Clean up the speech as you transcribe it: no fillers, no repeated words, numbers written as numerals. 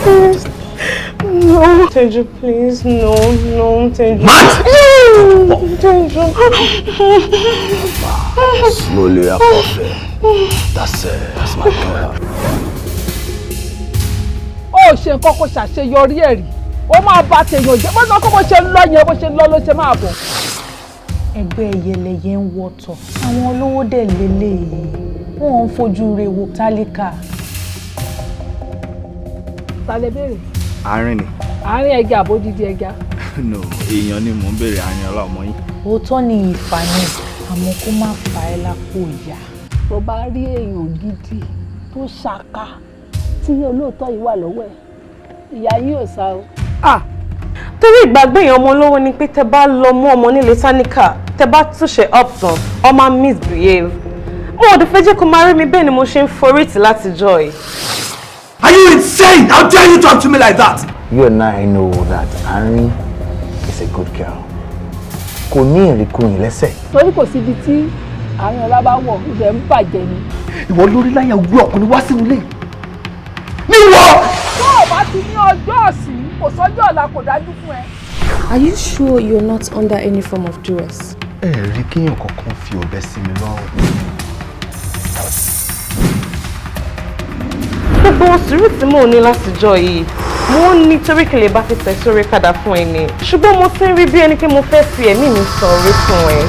No, Teju, please, no, no, Teju. Mad! Teju. Slowly, I coffee. That's it. That's my girl. Ó ṣe nǹkan kó ṣàṣeyọrí ẹ̀ rí, ó máa bá tèèyàn jẹ́. Bó ṣe kó bó ṣe ń lọ yẹn, bó ṣe ń lọ ló ṣe máa bọ̀. Ẹgbẹ́ ẹyẹlẹyẹ ń wọ́tọ̀, àwọn olówó dẹ̀ lélẹ́yìí, wọ́n ń fojú re wo tálíkà. Ta lẹ béèrè? Àárín ni. Àárín ẹja àbódìdí ẹja? No, èèyàn ni mò ń béèrè, àárín ọlá ọmọ yín. Òótọ́ ni ìfà ni, àmọ́ kó má fà ẹ́ lápò ìyá. Tó bá rí èèyàn gidi tó ṣàkà tí olóòótọ́ yìí wà lọ́wọ́ ẹ̀, ìyá yín ò sá o. Torí ìgbàgbé èèyàn ọmọ olówó ni pé tẹ bá lọ mú ọmọ nílé táníkà, tẹ bá túṣe up tán, ọmọ misbehave. Mo ò dé fẹ́ jẹ́ kó máa rí mi bẹ́ẹ̀ ni mo ṣe ń forí tì látijọ́ yìí. Are you insane? How dare you talk to me like that? You and I know that Arin is a good girl. Kò ní ìrìnkúrìn lẹ́sẹ̀. Torí kò síbi tí àárín ọlá bá wọ̀, ibẹ̀ ń bàjẹ́ ni. Ìwọ lórí láyà wí ọkùnrin wá sínú ilé. Níwọ! Tó o bá ti ní ọjọ́ ọ̀sìn, kò sọ́jọ́ ọ̀la, kò dájú fún ẹ. Are you sure you're not under any form of duress? Ẹ rí kéèyàn kankan fi ọ̀bẹ sí mi lọ́rùn. Gbogbo sùúrù tí mò ń ní látijọ́ yìí, mo ń ní torí kí lè bá fi tẹ̀ sórí padà fún ẹ ni. Ṣùgbọ́n mo ti ń rí bí ẹni pé mo fẹ́ fi ẹ̀mí mi sọ̀rí fún ẹ.